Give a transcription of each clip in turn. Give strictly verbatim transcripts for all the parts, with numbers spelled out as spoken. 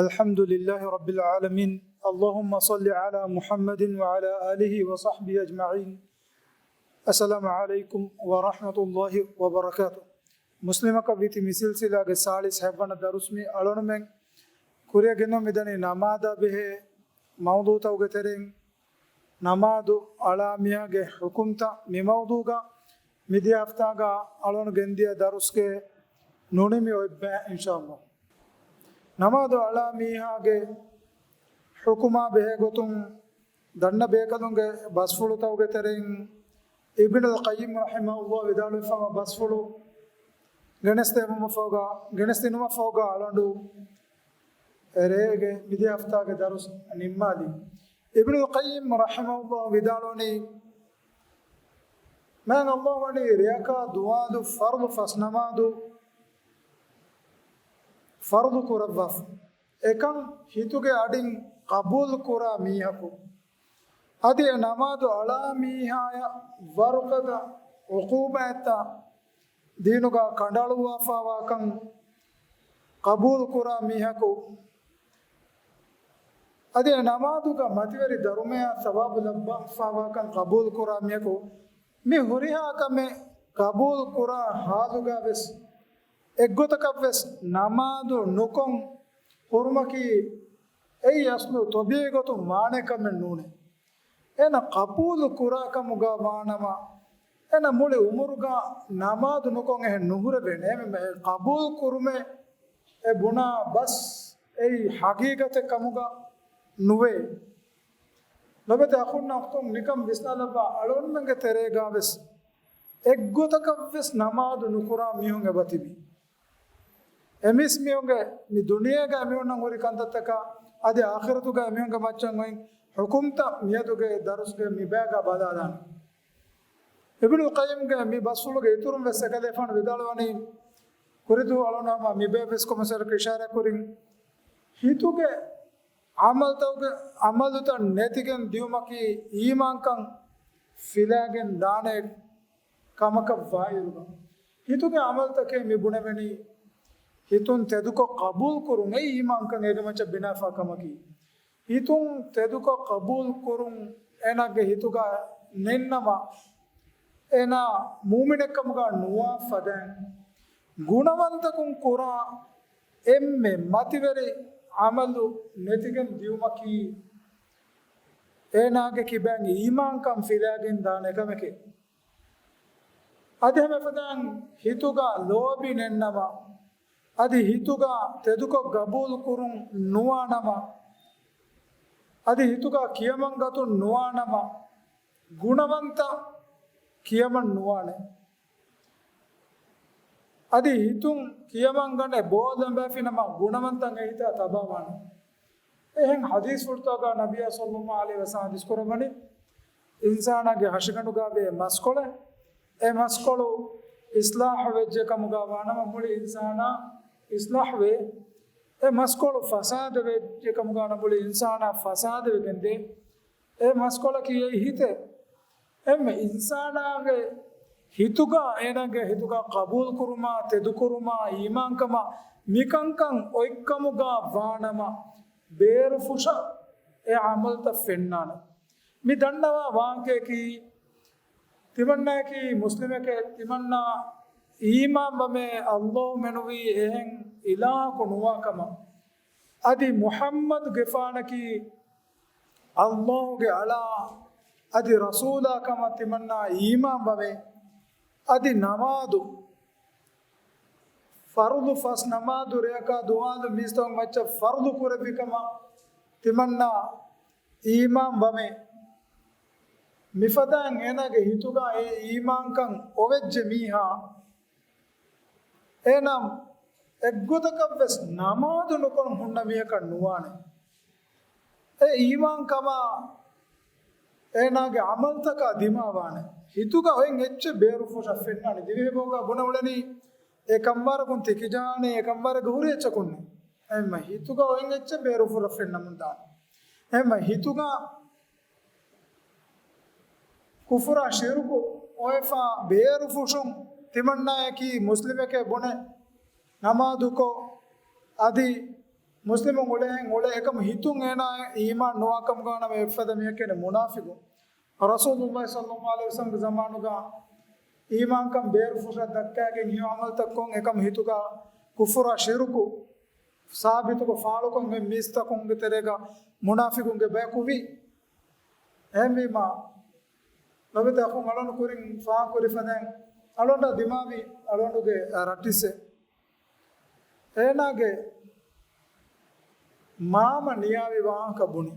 الحمد لله رب العالمين. اللهم صل على محمد وعلى آله وصحبه أجمعين. السلام عليكم ورحمة الله وبركاته. މުސްލިމަކަށް ވީތި މި ސިލްސިލާގެ ސާޅީސް ހަތްވަނަ ދަރުސް މި އަޅުނުމެން ކުރިއަށް ގެންދަވަމުން މިދަނީ ނަމާދާ ބެހޭ މައުޟޫޢުތަކުގެ ތެރެއިން ނަމާދު އަޅާ މީހާގެ ޙުކުމްތައް. މި މައުޟޫޢުގަ މިދިޔަ ހަފްތާގަ އަޅުން ގެންދިޔަ ދަރުސްގެ ނުނިމި އޮތްބައި އިންޝާﷲ. ނަމާދު އަޅާ މީހާގެ ޙުކުމާ ބެހޭ ގޮތުން ދަންނަ ބޭކަލުންގެ ބަސްފުޅުތަކުގެ ތެރެއިން އިބްނުލް ޤައްޔިމް ރަޙިމަހުﷲ ވިދާޅުވެފަވާ ބަސްފުޅު ގެނެސްދެމުމަށްފަހުގަ، ގެނެސްދިނުމަށްފަހުގަ އަޅުގަނޑު އެރޭގެ މިދިޔަ ހަފްތާގެ ދަރުސް ނިންމާލި. އިބްނުލް ޤައްޔިމް ރަޙިމަހުﷲ ވިދާޅުވަނީ، މާތް ﷲ ވަނީ ރެޔަކާ ދުވާލު ފަރުޟު ފަސް ނަމާދު ފަރުޟު ކުރައްވާފަ. އެކަން ހިތުގެ އަޑިން ޤަބޫލު ކުރާ މީހަކު، އަދި އެ ނަމާދު އަޅާ މީހާޔަށް ވަރުގަދަ ޢުޤޫބާތްތައް ދީނުގަ ކަނޑައަޅުއްވާފަވާކަން ޤަބޫލު ކުރާ މީހަކު، އަދި އެ ނަމާދުގަ މަތިވެރި ދަރުމަޔާ ސަވާބު ލައްވާފަވާކަން ޤަބޫލު ކުރާ މީހަކު، މި ހުރިހާ ކަމެއް ޤަބޫލު ކުރާ ޙާލުގަ ވެސް އެއްގޮތަކަށް ވެސް ނަމާދު ނުކޮށް ހުރުމަކީ އެއީ އަސްލު ޠަބީޢީ ގޮތުން ވާނެ ކަމެއް ނޫނޭ. އޭނަ ޤަބޫލު ކުރާ ކަމުގަ ވާނަމަ، އޭނަ މުޅި އުމުރުގަ ނަމާދު ނުކޮށް އެހެން ނުހުރެވޭނެ. އެ ޤަބޫލު ކުރުމޭ އެ ބުނާ ބަސް އެއީ ޙަޤީޤަތެއް ކަމުގަ ނުވޭ. ލޮބުވެތި އަޚުންނާ އުޚްތުން، ނިކަން ވިސްނާލައްވާ، އަޅުގަނޑުމެންގެ ތެރޭގަ ވެސް އެއްގޮތަކަށް ވެސް ނަމާދު ނުކުރާ މީހުން އެބަތިބި. އެމީސް މީހުންގެ މި ދުނިޔޭގަ އެމީހުންނަށް ހުރި ކަންތައްތަކާ އަދި އާޚިރަތުގަ އެމީހުންގެ މައްޗަށް އޮތް ޙުކުމްތައް މިއަދުގެ ދަރުސްގެ މިބައިގަ ބަލާލާނަން. އިބްނުލް ޤައްޔިމްގެ މި ބަސްފުޅުގެ އިތުރުން ވެސް އެކަލޭފާނު ވިދާޅުވަނީ، ކުރިދުވަހު އަޅުން ހަމަ މި ބައެއް ވެސް ކޮމެންޓްސް އަކީ އިޝާރާތް ކުރިން، ހިތުގެ ޢަމަލުތަކުގެ، ޢަމަލުތައް ނެތިގެން ދިޔުމަކީ އީމާންކަން ފިލާގެން ދާނެ ކަމަކަށް ވާއިރުގަ، ހިތުގެ ޢަމަލުތަކޭ މި ބުނެވެނީ، ހިތުން ތެދުކޮށް ޤަބޫލު ކުރުން އެއީ އީމާންކަން އޭގެ މައްޗަށް ބިނާވެފާ ކަމަކީ. ހިތުން ތެދުކޮށް ޤަބޫލު ކުރުން އޭނާގެ ހިތުގަ ނެތްނަމަ، އޭނާ މުއުމިނެއްކަމުގަ ނުވާ ފަދައިން، ގުނަވަންތަކުން ކުރާ އެންމެ މަތިވެރި ޢަމަލު ނެތިގެން ދިޔުމަކީ، އޭނާގެ ކިބައިން އީމާންކަން ފިލާގެން ދާނެ ކަމެކޭ. އަދި ހަމަ އެފަދައިން ހިތުގަ ލޯބި ނެތްނަމަ، އަދި ހިތުގަ ތެދުކޮށް ޤަބޫލު ކުރުން ނުވާނަމަ، އަދި ހިތުގަ ކިޔަމަން ގަތުން ނުވާނަމަ، ގުނަވަންތަ ކިޔަމަން ނުވާނެ. އަދި ހިތުން ކިޔަމަން ގަނެ ބޯ ލަނބައިފިނަމަ، ގުނަވަންތައް އެ ހިތާ ތަބާވާނެ. އެހެން ޙަދީޘްފުޅުތަކާ ނަބިއްޔާ ޞައްލައްލާހު ޢަލައިހި ވަސައްލަމަ ޙަދީޘް ކުރައްވަނީ، އިންސާނާގެ ހަށިގަނޑުގަ ވޭ މަސްކޮޅެއް، އެ މަސްކޮޅު އިޞްލާޙު ވެއްޖެ ކަމުގަ ވާނަމަ، މުޅި އިންސާނާ އިޞްލާޙު ވޭ. އެ މަސްކޮޅު ފަސާދަ ވެއްޖެ ކަމުގަ ވާނަމަ، މުޅި އިންސާނާ ފަސާދަ ވެގެން ދޭ. އެ މަސްކޮޅަކީ އެއީ ހިތޭ. އެންމެ އިންސާނާގެ ހިތުގަ، އޭނާގެ ހިތުގަ ޤަބޫލުކުރުމާ، ތެދުކުރުމާ، އީމާންކަމާ، މިކަންކަން އޮތްކަމުގަ ވާނަމަ، ބޭރުފުށަށް އެ ޢަމަލުތައް ފެންނާނެ. މި ދަންނަވާ ވާހަކަޔަކީ، ތިމަންނައަކީ މުސްލިމެކޭ، ތިމަންނަ އީމާންވަމޭ، ﷲ މެނުވީ އެހެން އިލާހަކު ނުވާކަމަށް. އަދި މުޙައްމަދުގެފާނަކީ ﷲގެ އަޅާ އަދި ރަސޫލާ ކަމަށް ތިމަންނަ އީމާންވަމޭ. އަދި ނަމާދު، ފަރުޟު ފަސް ނަމާދު ރެޔަކާ ދުވާލު މީސްތަކުން މައްޗަށް ފަރުޟު ކުރެއްވި ކަމަށް ތިމަންނަ އީމާން ވަމޭ. މިފަދައިން އޭނާގެ ހިތުގަ އެ އީމާންކަން އޮވެއްޖެ މީހާ، އޭނާ އެއްގޮތަކަށް ވެސް ނަމާދު ނުކޮށް ހުންނަ މީހަކަށް ނުވާނެ. އެ އީމާންކަމާ އޭނާގެ ޢަމަލުތަކާ ދިމާވާނެ. ހިތުގަ އޮތް އެއްޗެއް ބޭރުފުށަށް ފެންނާނެ. ދިވެހިބަހުގަ ބުނެ އުޅެނީ، އެ ކަންވާރަކުން ތިކިޖާނެ، އެ ކަންވާރެއްގަ ހުރި އެއްޗަކުންނެއް. އެހެންމަ ހިތުގަ އޮތް އެއްޗެއް ބޭރުފުށަށް ފެންނަމުން ދާނެ. އެހެންމަ ހިތުގަ ކުފުރާ ޝިރުކު އޮވެފާ ބޭރުފުށުން ތިމަންނާއަކީ މުސްލިމެކޭ ބުނެ ނަމާދުކޮށް، އަދި މުސްލިމުން އުޅޭހެން އުޅޭ އެކަމަ ހިތުން އޭނާ އީމާން ނުވާ ކަމުގަ ވަނަމަ އެފަދަ މީހަކަށް މުނާފިގު. ރަސޫލުﷲ ޞައްލަﷲ ޢަލައިހި ވަސައްލަމްގެ ޒަމާނުގަ އީމާންކަން ބޭރުފުށަށް ދައްކައިގެން ހެޔޮ ޢަމަލުތައް ކޮށް އެކަމަ ހިތުގަ ކުފުރާ ޝިރުކު ސާބިތުކޮށް ފާޅުކޮށް މީސްތަކުންގެ ތެރޭގަ މުނާފިގުންގެ ބަޔަކު ވި. އެހެންވީމާ، ލޮބުވެތި އަޚުން އަޅުގަނޑު ކުރިން ފާހަގަކުރި ފަދައިން އަޅުގަނޑަށް ދިމާވި އަޅުގަނޑުގެ ރައްޓިސެއް. އޭނާގެ މާމަ ނިޔާވި ވާހަކަ ބުނި.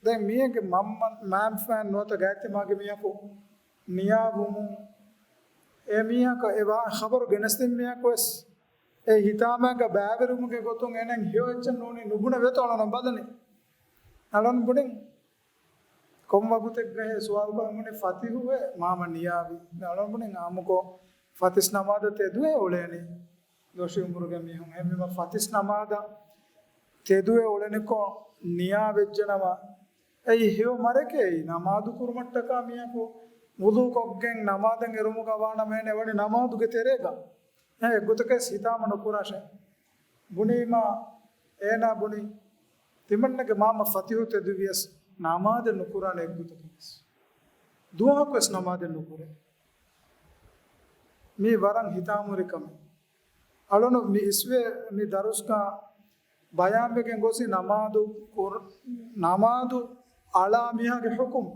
ދެން މީހެއްގެ މަންމަ މާމަފައިން ނުވަތަ ގާތްތިމާގެ މީހަކު ނިޔާވުމުން އެ މީހަކަށް އެ ވާ ޚަބަރު ގެނެސްދިން މީހަކު ވެސް އެ ހިތާމައިގަ ބައިވެރިވުމުގެ ގޮތުން އޭނައަށް ހެޔޮ އެއްޗެއް ނޫނީ ނުބުނެވޭތޯ އަޅުގަނޑު ބަލަނީ. އަޅުގަނޑު ބުނިން ކޮން ވަގުތެއްގަހޭ ސުވާލު ކޮށް ބުނި ފަތިހުވެ މާމަ ނިޔާވި. އަޅުގަނޑު ބުނިން އާއްމުކޮށް ފަތިސް ނަމާދަށް ތެދުވެ އުޅޭނީ. ދޮށީ އުމުރުގެ މީހުން އެހެންވީމަ ފަތިސް ނަމާދަށް ތެދުވެ އުޅެނިކޮށް ނިޔާ ވެއްޖެނަމަ، އެއީ ހެޔޮ މަރެކޭ. އެއީ ނަމާދު ކުރުމަށްޓަކާ މީހަކު ވުޟޫ ކޮށްގެން ނަމާދަށް އެރުމުގަ ވާނަމަ އޭނަ ވަނީ ނަމާދުގެ ތެރޭގަ. އެ އެއްގޮތަކަށް ހިތާމަ ނުކުރާށޭ. ބުނީމާ އޭނާ ބުނި، ތިމަންނަގެ މާމަ ފަތިހު ތެދުވިޔަސް ނަމާދެއް ނުކުރާނެ އެއްގޮތަކަށްވެސް. ދުވަހަކުވެސް ނަމާދެއް ނުކުރޭ. މީ ވަރަށް ހިތާމަހުރި ކަމެއް. އަޅުނު މި އިސްވެ މި ދަރުސްގަ ބަޔާންވެގެން ގޮސް ނަމާދު ކުރ-، ނަމާދު އަޅާ މީހާގެ ޙުކުމް.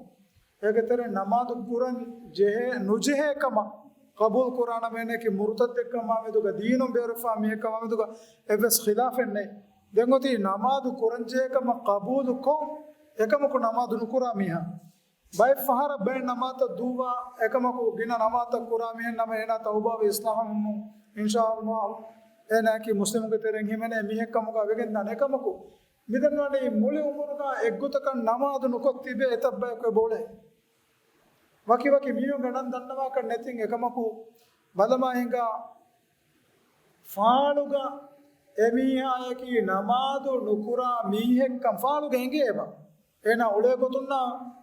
އޭގެ ތެރެއިން ނަމާދު ކުރަން ޖެހޭ، ނުޖެހޭ ކަމަށް ޤަބޫލު ކުރާނަމޭނެކި މުރުތައްދެއްކަމާ މެދުގަ، ދީނުން ބޭރުފާ މީހެއްކަމާ މެދުގަ އެއްވެސް ޚިލާފެއް ނެތް. ދެން އޮތީ ނަމާދު ކުރަން ޖެހޭ ކަމަށް ޤަބޫލު ކޮށް، އެކަމަކު ނަމާދު ނުކުރާ މީހާ. ބައެއް ފަހަރަށް ބައެއް ނަމާދުތައް ދުއްވާ، އެކަމަކު ގިނަ ނަމާދުތައް ކުރާ މީހެއް ނަމަ އޭނާ ތައުބާވެ އިޞްލާޙު ވުމުން، އިންޝާﷲ، އޭނާއަކީ މުސްލިމުންގެ ތެރެއިން ހިމެނޭ މީހެއްކަމުގަ ވެގެން ދާނެ. އެކަމަކު މިދަންނަވަނީ މުޅި އުމުރުގަ އެއްގޮތަކަށް ނަމާދު ނުކޮށް ތިބޭ އެތައް ބަޔަކު އެބައުޅޭ. ވަކި ވަކި މީހުންގެ ނަން ދަންނަވާކަށް ނެތިން އެކަމަކު ބަލަމާ ހިނގާ ފާޅުގަ އެމީހާއަކީ ނަމާދު ނުކުރާ މީހެއްކަން ފާޅުގަ އެނގޭ އެބަ. އޭނާ އުޅޭ ގޮތުންނާ،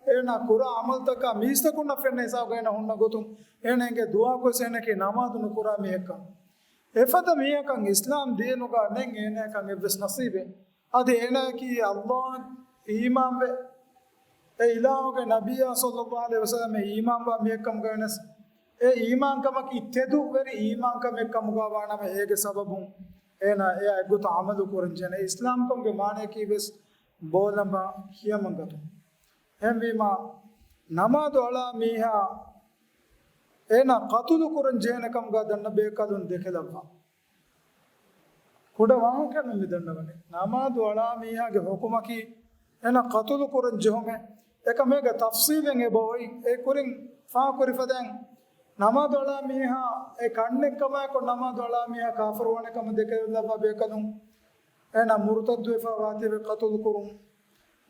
އޭނާ ކުރާ ޢަމަލުތަކާ މީސްތަކުންނަށް ފެންނަ ހިސާބުގަ އޭނާ ހުންނަ ގޮތުން އޭނާ އެނގޭ ދުވަހަކުވެސް އޭނައަކީ ނަމާދު ނުކުރާ މީހެއްކަން. އެފަދަ މީހަކަށް އިސްލާމް ދީނުގަ ނެތް އޭނާއަކަށް އެއްވެސް ނަސީބެއް. އަދި އޭނާއަކީ ﷲ އަށް އީމާންވެ، އެ އިލާހުގެ ނަބިއްޔާ ޞައްލަﷲ ޢަލައިހި ވަސައްލަމަށް އީމާންވާ މީހެއްކަމުގައިވެސް، އެ އީމާންކަމަކީ ތެދުވެރި އީމާންކަމެއްކަމުގަ ވާނަމަ، އޭގެ ސަބަބުން އޭނާ އެއާ އެއްގޮތަށް ޢަމަލު ކުރަން ޖެހޭނެ. އިސްލާމްކަމުގެ މާނަޔަކީވެސް ބޯލަނބާ ކިޔަމަންގަތުން. އެހެންވީމާ، ނަމާދު އަޅާ މީހާ އޭނާ ޤަތުލު ކުރަން ޖެހޭނެ ކަމުގަ ދަންނަ ބޭކަލުން ދެކެލައްވާ. ކުޑަ ވާހަކައެއް މި ދަންނަވަނީ. ނަމާދު އަޅާ މީހާގެ ޙުކުމަކީ އޭނާ ޤަތުލު ކުރަން ޖެހުމެއް. އެކަމޭގެ ތަފްޞީލެއް އެބައޮތް. އެ ކުރިން ފާހަގަކުރި ފަދައިން، ނަމާދު އަޅާ މީހާ އެ ކަންނެއްކަމާއެކު ނަމާދު އަޅާ މީހާ ކާފަރުވާނެ ކަމަށް ދެކެލައްވާ ބޭކަލުން އޭނާ މުރުތައްދުވެފަ ވާތީވެ ޤަތުލު ކުރުން.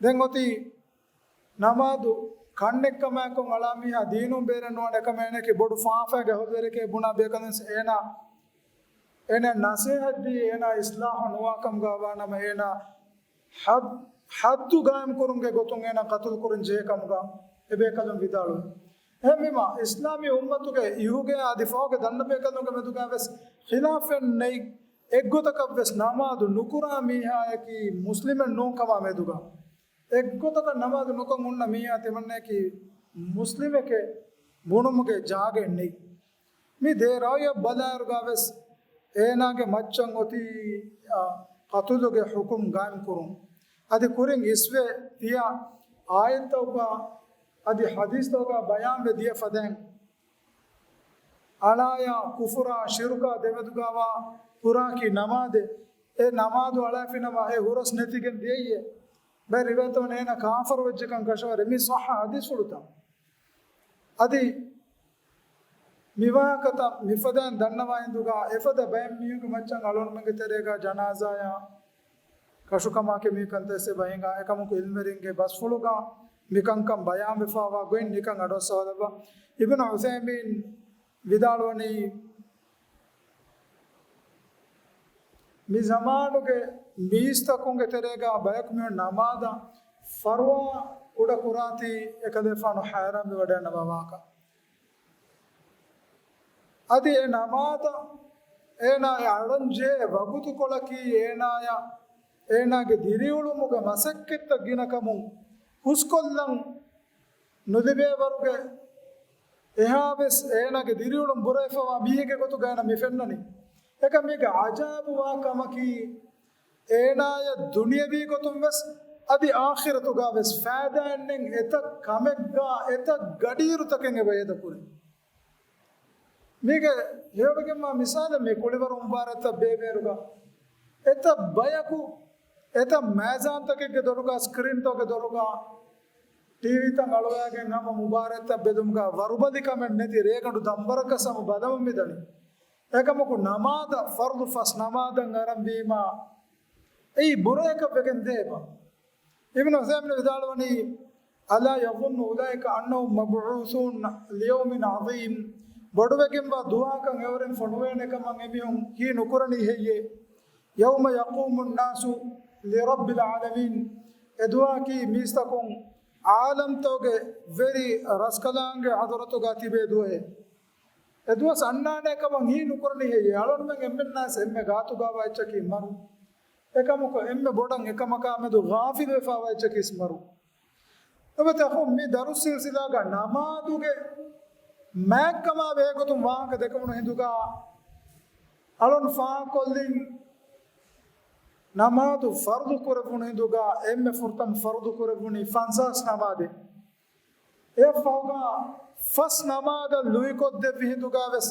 ދެން އޮތީ ނަމާދު ކަންނެއްކަމާއެކު އަޅާ މީހާ ދީނުން ބޭރެއް ނުވާނެ ކަމަށް އޭނައަކީ ބޮޑު ފާފައެއްގެ އަހުލުވެރިއެކޭ ބުނާ ބޭކަލުން އޭނާ، އޭނާ ނަސޭހަތްދީ އޭނާ އިޞްލާޙު ނުވާ ކަމުގަ ވާނަމަ އޭނާ ޙައް-، ޙައްދު ގާއިމް ކުރުމުގެ ގޮތުން އޭނާ ޤަތުލު ކުރަން ޖެހޭ ކަމުގަ އެބޭކަލުން ވިދާޅުވި. އެހެންވީމާ، އިސްލާމީ އުއްމަތުގެ އިހުގެ އަދި ފަހުގެ ދަންނަ ބޭކަލުންގެ މެދުގަ ވެސް ޚިލާފެއް ނެތް. އެއްގޮތަކަށް ވެސް ނަމާދު ނުކުރާ މީހާއަކީ މުސްލިމެއް ނޫން ކަމާ މެދުގަ. އެއްގޮތަކަށް ނަމާދު ނުކޮށް ހުންނަ މީހާ ތިމަންނައަކީ މުސްލިމެކޭ ބުނުމުގެ ޖާގައެއް ނެތް. މި ދެ ރައުޔަށް ބަލާއިރުގަ ވެސް އޭނާގެ މައްޗަށް އޮތީ، އާ، ޤަތުލުގެ ޙުކުމް ގާއިމް ކުރުން. އަދި ކުރިން އިސްވެ ދިޔަ އާޔަތްތަކުގަ އަދި ޙަދީޘްތަކުގަ ބަޔާންވެ ދިޔަ ފަދައިން، އަޅާޔާ ކުފުރާ ޝިރުކާ ދެމެދުގަވާ ކުރާކީ ނަމާދެއް. އެ ނަމާދު އަޅާފިނަމަ އެ ހުރަސް ނެތިގެން ދިޔައީ. ބައެއް ރިވާޔަތުން އޭނާ ކާފަރު ވެއްޖެކަން ކަށަވަރެއް. މީ ޞައްޙަ ޙަދީޘްފުޅުތައް. އަދި މިވާހަކަތައް މިފަދައިން ދަންނަވާ ހިނދުގަ އެފަދަ ބައެއް މީހުންގެ މައްޗަށް އަޅުގަނޑުމެންގެ ތެރޭގަ ޖަނާޒާޔާ ކަށުކަމާކެ މިކަންތައް އެބަ ހިނގާ. އެކަމަކު ޢިލްމުވެރިންގެ ބަސްފުޅުގަ މިކަންކަން ބަޔާންވެފަވާ ގޮތް ނިކަން އަޑުއައްސަވާލައްވާ. އިބްނު ޢުޘައިމީން ވިދާޅުވަނީ، މި ޒަމާނުގެ މީސްތަކުންގެ ތެރޭގަ ބަޔަކު މީހުން ނަމާދަށް ފަރުވާ ކުޑަ ކުރާތީ އެކަލޭފާނު ހައިރާންވެވަޑައިންނަވާ ވާހަކަ. އަދި އެ ނަމާދަށް އޭނާ އެ އަޅަންޖެހޭ ވަގުތުކޮޅަކީ އޭނާޔަށް އޭނާގެ ދިރިއުޅުމުގެ މަސައްކަތްތައް ގިނަކަމުން ހުސްކޮށްލަން ނުލިބޭވަރުގެ އެހާވެސް އޭނާގެ ދިރިއުޅުން ބުރައިފަވާ މީހެއްގެ ގޮތުގައި މި ފެންނަނީ. އެކަމް މީގެ އަޖާބުވާ ކަމަކީ، އޭނާޔަށް ދުނިޔަވީ ގޮތުން ވެސް އަދި އާޚިރަތުގަ ވެސް ފައިދާއެއްނެތް އެތައް ކަމެއްގަ އެތައް ގަޑިއިރުތަކެއް އެބަ އޭދަކުރި. މީގެ ހެޔޮވެގެންވާ މިސާލެއް މި ކުޅިވަރު މުބާރާތްތައް ބޭއްވޭއިރުގަ އެތައް ބަޔަކު އެތައް މައިޒާންތަކެއްގެ ދޮރުގަ، ސްކްރީންތަކުގެ ދޮރުގަ ޓީވީތައް އަޅުވައިގެން ހަމަ މުބާރާތްތައް ބެލުމުގަ ވަރުބަލިކަމެއް ނެތި ރޭގަނޑު ދަންވަރަކަށް ހަމަ ބަލަމުން މިދަނީ. އެކަމަކު ނަމާދަށް ފަރުޟު ފަސް ނަމާދަށް އަރަންވީމާ އެއީ ބުރައަކަށް ވެގެން ދޭބަ. އިބްނު ޢުޘައިމީން ވިދާޅުވަނީ، ألا يظن أولئك أنهم مبعوثون ليوم عظيم؟ ބޮޑުވެގެންވާ ދުވަހަކަށް އެއުރެން ފޮނުވޭނެ ކަމަށް އެމީހުން ހީ ނުކުރަނީ ހެއްޔޭ؟ يوم يقوم الناس لرب العالمين. އެ ދުވަހަކީ މީސްތަކުން ޢާލަމްތަކުގެ ވެރި ރަސްކަލާނގެ ޙަޟްރަތުގަ ތިބޭ ދުވަހެއް. އެ ދުވަސް އަންނާނޭ ކަމަށް ހީ ނުކުރަނީ ހެއްޔޭ؟ އަޅުންމެން އެންމެންނާސް އެންމެ ގާތުގަވާ އެއްޗަކީ މަރު. އެކަމަކު އެންމެ ބޮޑަށް އެކަމަކާމެދު ޣާފިލުވެފާވާ އެއްޗަކީސް މަރު. އެބަތަ އަޚުން މި ދަރުސް ސިލްސިލާގަ ނަމާދުގެ މާތްކަމާ ބެހޭގޮތުން ވާހަކަ ދެކެވުނު ހިނދުގަ އަޅުން ފާހަގަކޮށްލިން ނަމާދު ފަރުޟު ކުރެވުނު ހިނދުގަ އެންމެ ފުރަތަމަ ފަރުޟު ކުރެވުނީ ފަންސާސް ނަމާދެއް. އެއަށްފަހުގަ ފަސް ނަމާދަށް ލުއިކޮށްދެއްވި ހިނދުގަ ވެސް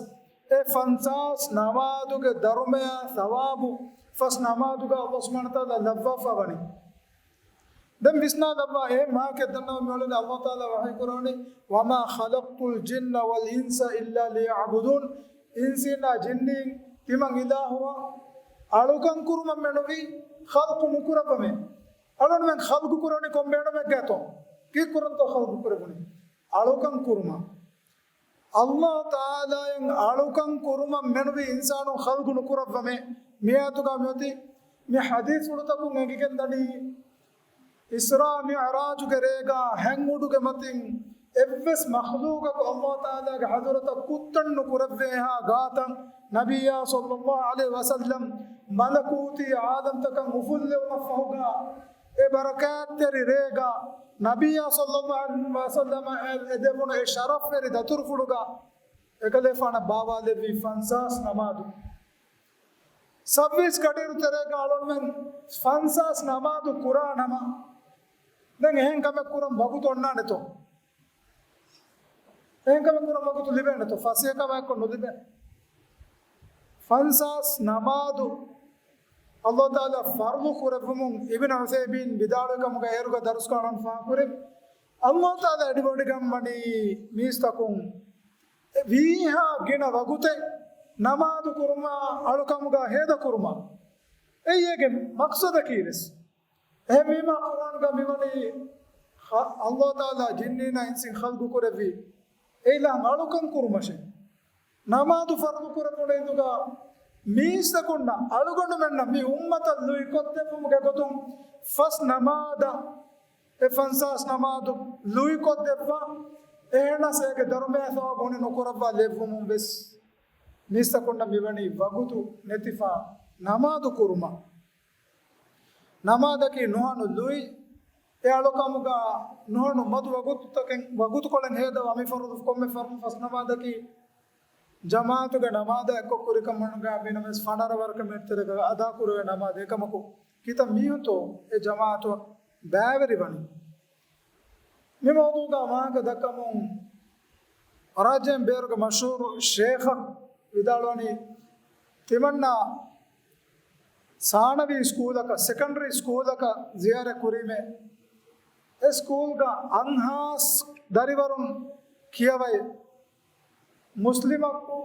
އެ ފަންސާސް ނަމާދުގެ ދަރުމަޔާ ސަވާބު ފަސް ނަމާދުގަ ﷲ ސުބްޙާނަހޫ ވަތަޢާލާ ލައްވާފަ ވަނީ. ދެން ވިސްނާލައްވާ އެ މާކެއް ދަންނަވަން މިއުޅެނީ ﷲ ތަޢާލާ ވަޙީކުރާނީ، وما خلقت الجن والإنس إلا ليعبدون. އިންސީންނާ ޖިންނީން ތިމަން އިލާހުވާ އަޅުކަން ކުރުމަށް މެނުވީ ޚަލްޤު ނުކުރައްވަމޭ. އަޅުންމެން ޚަލްޤު ކުރަނީ ކޮން ބޭނުމެއްގަތޯ؟ ކީއްކުރަންތޯ ޚަލްޤު ކުރެވުނީ؟ އަޅުކަން ކުރުމަށް. ﷲ ތަޢާލާއަށް އަޅުކަން ކުރުމަށް މެނުވީ އިންސާނުން ޚަލްޤު ނުކުރައްވަމޭ. މިއާޔަތުގަ މިއޮތީ މި ޙަދީޘްފުޅުތަކުން އެނގިގެންދަނީ، އިސްރާ މިޢުރާޖުގެ ރޭގަ ހެންއުޑުގެ މަތިން އެއްވެސް މަޚްލޫޤަކު ﷲ ތަޢާލާގެ ޙަޟްރަތަށް ކުއްތަން ނުކުރެއްވޭހާ ގާތަށް ނަބިއްޔާ ޞައްލައްލާހު ޢަލައިހި ވަސައްލަމް މަލަކޫތީ ޢާލަމްތަކަށް އުފުއްލެވުމަށްފަހުގަ، އެ ބަރަކާތްތެރި ރޭގަ ނަބިއްޔާ ޞައްލައްލާހު ޢަލައިހި ވަސައްލަމަށް އެ، އެ ދެވުނު އެ ޝަރަފްވެރި ދަތުރުފުޅުގަ އެކަލޭފާނަށް ބާވާލެއްވީ ފަންސާސް ނަމާދު. ސައްބީސް ގަޑިއިރު ތެރޭގަ އަޅުންމެން ފަންސާސް ނަމާދު ކުރާނަމަ، ދެން އެހެން ކަމެއް ކުރަން ވަގުތު އޮންނާނެތޯ؟ އެހެން ކަމެއް ކުރަން ވަގުތު ލިބޭނެތޯ؟ ފަސޭހަ ކަމެއްކޮށް ނުލިބޭ. ފަންސާސް ނަމާދު ﷲ ތަޢާލާ ފަރުޟު ކުރެއްވުމުން އިބްނު ޢުޘައިމީން ވިދާޅުވި ކަމުގަ އޭރުގަ ދަރުސް ކަނޑަން ފާހަގަކުރި، ﷲ ތަޢާލާ އެޑިބޮޑިގަންވަނީ މީސްތަކުން ވީހާ ގިނަ ވަގުތެއް ނަމާދު ކުރުމާ އަޅުކަމުގަ ހޭދަކުރުމަށް. އެއީ އޭގެ މަޤްޞަދަކީވެސް. އެހެންވީމާ ޤުރްއާނުގަ މިވަނީ ﷲ ތަޢާލާ ޖިންނީންނާ އިންސިން ޚަލްޤު ކުރެއްވީ އެއިލާން އަޅުކަން ކުރުމަށޭ. ނަމާދު ފަރުޟު ކުރެވުނު ހިނދުގަ މީސްތަކުންނަށް އަޅުގަނޑުމެންނަށް މި އުއްމަތަށް ލުއިކޮށްދެއްވުމުގެ ގޮތުން ފަސް ނަމާދަށް އެ ފަންސާސް ނަމާދު ލުއިކޮށްދެއްވާ، އެހެނަސް އޭގެ ދަރުމަޔާ ސަވާބު ހުންނެއް ނުކުރައްވާ ލެއްވުމުން ވެސް މީސްތަކުންނަށް މިވަނީ ވަގުތު ނެތިފާ ނަމާދު ކުރުމަށް. ނަމާދަކީ ނުހަނު ލުއި، އެ އަޅުކަމުގަ ނުހަނު މަދު ވަގުތުތަކެއް، ވަގުތުކޮޅެއް ހޭދަވާ މި ފަރުޟު ކޮންމެ ފަރުޟު ފަސް ނަމާދަކީ ޖަމާޢަތުގެ ނަމާދާ އެއްކޮށް ކުރިކަމުގަ ވީނަމަވެސް ފަނަރަ ވަރަކަށް މިނިޓް ތެރޭގަ އަދާކުރެވޭ ނަމާދެއް. އެކަމަކު ކިތައް މީހުންތޯ އެ ޖަމާޢަތު ބައިވެރިވަނީ؟ މި މައުޟޫޢުގަ ވާހަކަ ދައްކަމުން ރާއްޖޭން ބޭރުގެ މަޝްހޫރު ޝޭޚަކު ވިދާޅުވަނީ، ތިމަންނަ ސާނަވީ ސްކޫލަކަށް، ސެކަންޑަރީ ސްކޫލަކަށް ޒިޔާރަތް ކުރީމޭ، އެ ސްކޫލްގަ އަންހާސް ދަރިވަރުން ކިޔަވައި، މުސްލިމަކު،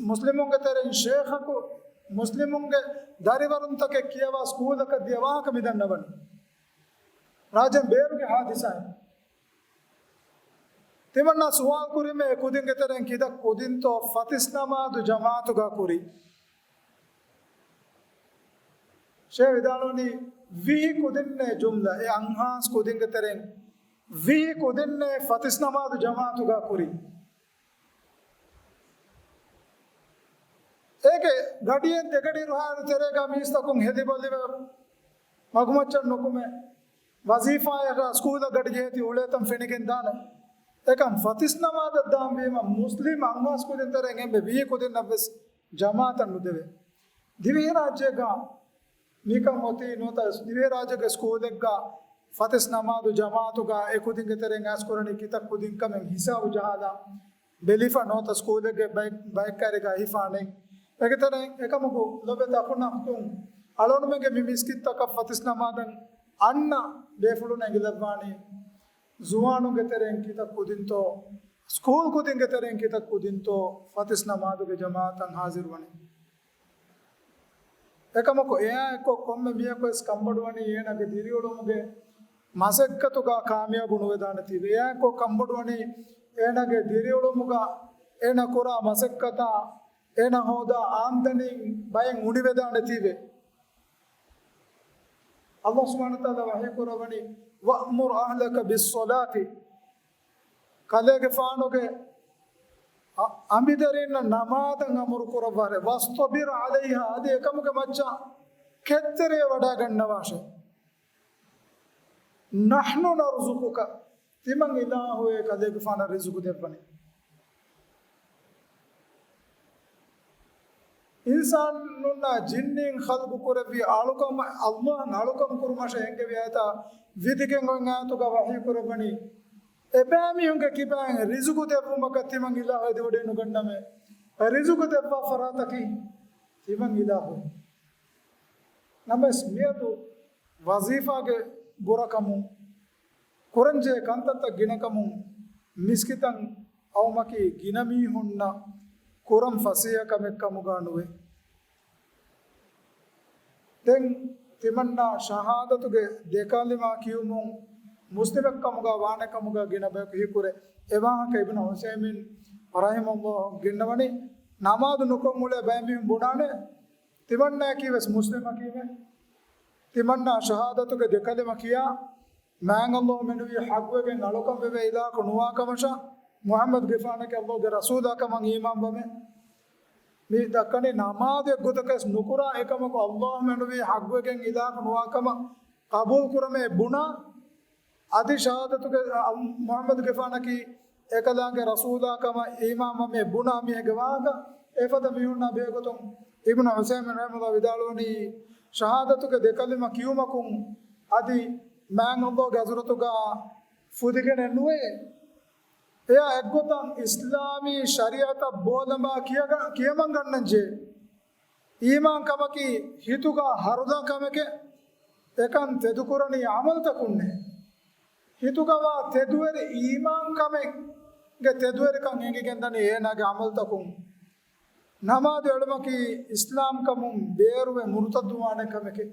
މުސްލިމުންގެ ތެރެއިން ޝޭޚަކު، މުސްލިމުންގެ ދަރިވަރުންތަކެއް ކިޔަވާ ސްކޫލަކަށް ދިޔަ ވާހަކަ މި ދަންނަވަނީ. ރާއްޖޭން ބޭރުގެ ހާދިސާއެއް. ތިމަންނަ ސުވާލު ކުރީމޭ އެ ކުދިންގެ ތެރެއިން ކިތައް ކުދިންތޯ ފަތިސް ނަމާދު ޖަމާޢަތުގަ ކުރީ؟ ޝޭޚް ވިދާޅުވަނީ ވިހި ކުދިންނޭ ޖުމްލަ، އެ އަންހާސް ކުދިންގެ ތެރެއިން ވިހި ކުދިންނޭ ފަތިސް ނަމާދު ޖަމާޢަތުގަ ކުރީ. ގަޑިއެއް ދެގަޑި ރުހާއިރު ތެރޭގަ މީސްތަކުން ހެދިބަލިވެ މަގުމައްޗަށް ނުކުމެ، ވަޒީފާއަށް ސްކޫލަށް ގަޑި ޖެހޭތީ އުޅޭތަން ފެނިގެން ދާނެ. އެކަން ފަތިސް ނަމާދަށް ދާން ވީމަ، މުސްލިމް އަންހާސް ކުދިން ތެރެއިން އެންމެ ވީ ކުދިންނަށްވެސް ޖަމާއަތަށް ނުދެވޭ. ދިވެހިރާއްޖޭގަ މިކަން އޮތީ ނުވަތަ ދިވެހިރާއްޖޭގެ ސްކޫލެއްގަ ފަތިސް ނަމާދު ޖަމާއަތުގަ އެކުދިންގެ ތެރެއިން އައިސް ކުރަނީ ކިތައް ކުދިން ކަމެއް ހިސާބު ޖަހާލާ ބެލިފަ ނުވަތަ ސްކޫލެއްގެ ބައެއް، ބައެއްކާރިގަ ހިފާނެ. އޭގެ ތެރެއިން އެކަމަކު ލޮބުވެތި އަޚުންނާ އުޚްތުން، އަޅުގަނޑުމެންގެ މި މިސްކިތްތަކަށް ފަތިސް ނަމާދަށް އަންނަ ބޭފުޅުން އެނގިލައްވާނީ ޒުވާނުންގެ ތެރެއިން ކިތައް ކުދިންތޯ، ސްކޫލް ކުދިންގެ ތެރެއިން ކިތައް ކުދިންތޯ ފަތިސް ނަމާދުގެ ޖަމާއަތަށް ހާޒިރުވަނީ. އެކަމަކު އެއާއެއްކޮށް ކޮންމެ މީހަކުވެސް ކަންބޮޑުވަނީ އޭނާގެ ދިރިއުޅުމުގެ މަސައްކަތުގަ ކާމިޔާބު ނުވެދާނެތީވެ. އެއާއެއްކޮށް ކަންބޮޑުވަނީ އޭނާގެ ދިރިއުޅުމުގަ އޭނާ ކުރާ މަސައްކަތާ އޭނާ ހޯދާ އާމްދަނީން ބައެއް އުނިވެދާނެތީވެ. ﷲ ސުބްޙާނަހޫ ވަތަޢާލާ ވަޙީ ކުރައްވަނީ، "وَأْمُرْ أَهْلَكَ بِالصَّلَاةِ" ކަލޭގެފާނުގެ އަ-، އަނބިދަރީންނަށް ނަމާދަށް އަމުރު ކުރައްވާށޭ. "وَاصْطَبِرْ عَلَيْهَا" އަދި އެކަމުގެ މައްޗަށް ކެތްތެރިވެވަޑައިގަންނަވާށޭ. "نَحْنُ نَرْزُقُكَ" ތިމަން އިލާހުއޭ ކަލޭގެފާނަށް ރިޒުގު ދެއްވަނީ. އިންސާނުންނާ ޖިންނީން ޚަލްޤު ކުރެއްވި އަޅުކަމަށް، ﷲ އަށް އަޅުކަމު ކުރުމަށޭ އެންގެވި އާޔަތާ ވިދިގެން އޮތް އާޔަތުގަ ވަޙީ ކުރައްވަނީ، އެބައިމީހުންގެ ކިބައިން ރިޒުގު ދެއްވުމަކަށް ތިމަން އިލާހު އެދިވަޑައިނުގަންނަމޭ. ރިޒުގު ދެއްވާ ފަރާތަކީ ތިމަން އިލާހު. ނަމަވެސް މިއަދު ވަޒީފާގެ ބުރަކަމުން، ކުރަންޖެހޭ ކަންތައްތައް ގިނަކަމުން މިސްކިތަށް އައުމަކީ ގިނަ މީހުންނަށް ކުރަން ފަސޭހަ ކަމެއް ކަމުގަ ނުވޭ. ދެން ތިމަންނަ ޝަހާދަތުގެ ދެ ކަލިމާ ކިޔުމުން މުސްލިމެއް ކަމުގަ ވާނެ ކަމުގަ ގިނަ ބަޔަކު ހީކުރޭ. އެ ވާހަކަ އިބްނު ޢުސައިމީން ރަޙިމަހުﷲ ގެންނަވަނީ، ނަމާދު ނުކޮށް އުޅޭ ބައެއް މީހުން ބުނާނެ، ތިމަންނައަކީ ވެސް މުސްލިމަކީމެ. ތިމަންނަ ޝަހާދަތުގެ ދެ ކަލިމަ ކިޔާ، މާތް ﷲ މެނުވީ ޙައްޤުވެގެން އަޅުކަން ވެވޭ އިލާހަކު ނުވާ ކަމަށާ، މުޙައްމަދުގެފާނަކީ ﷲގެ ރަސޫލާ ކަމަށް އީމާންވަމެ. މި ދައްކަނީ ނަމާދު އެއްގޮތަކަށް ނުކުރާ އެކަމަކު، ﷲ މެނުވީ ޙައްޤުވެގެން އިލާހަކު ނުވާ ކަމަށް ޤަބޫލު ކުރަމޭ ބުނާ، އަދި ޝަހާދަތުގެ، އަ، މުޙައްމަދުގެފާނަކީ އެކަލާނގެ ރަސޫލާ ކަމަށް އީމާންވަމޭ ބުނާ މީހެއްގެ ވާހަކަ، އެފަދަ މީހުންނާ ބެހޭގޮތުން އިބްނު ޢުސައިމީން ރަޙިމަހުﷲ ވިދާޅުވަނީ، ޝަހާދަތުގެ ދެ ކަލިމަ ކިޔުމަކުން އަދި މާތް ﷲގެ ޙަޟްރަތުގަ ފުދިގެނެއް ނުވޭ. އެއާ އެއްގޮތަށް އިސްލާމީ ޝަރީޢަތަށް ބޯލަނބާ ކިޔަގަ-، ކިޔަމަން ގަންނަންޖެހޭ. އީމާން ކަމަކީ ހިތުގަ ހަރުދާ ކަމެކޭ. އެކަން ތެދުކުރަނީ ޢަމަލުތަކުންނޭ. ހިތުގަވާ ތެދުވެރި އީމާން ކަމެއްގެ ތެދުވެރިކަން އެނގިގެންދަނީ އޭނާގެ ޢަމަލުތަކުން. ނަމާދު އެޅުމަކީ އިސްލާމްކަމުން ބޭރުވެ މުރުތައްދުވާނެ ކަމެކޭ.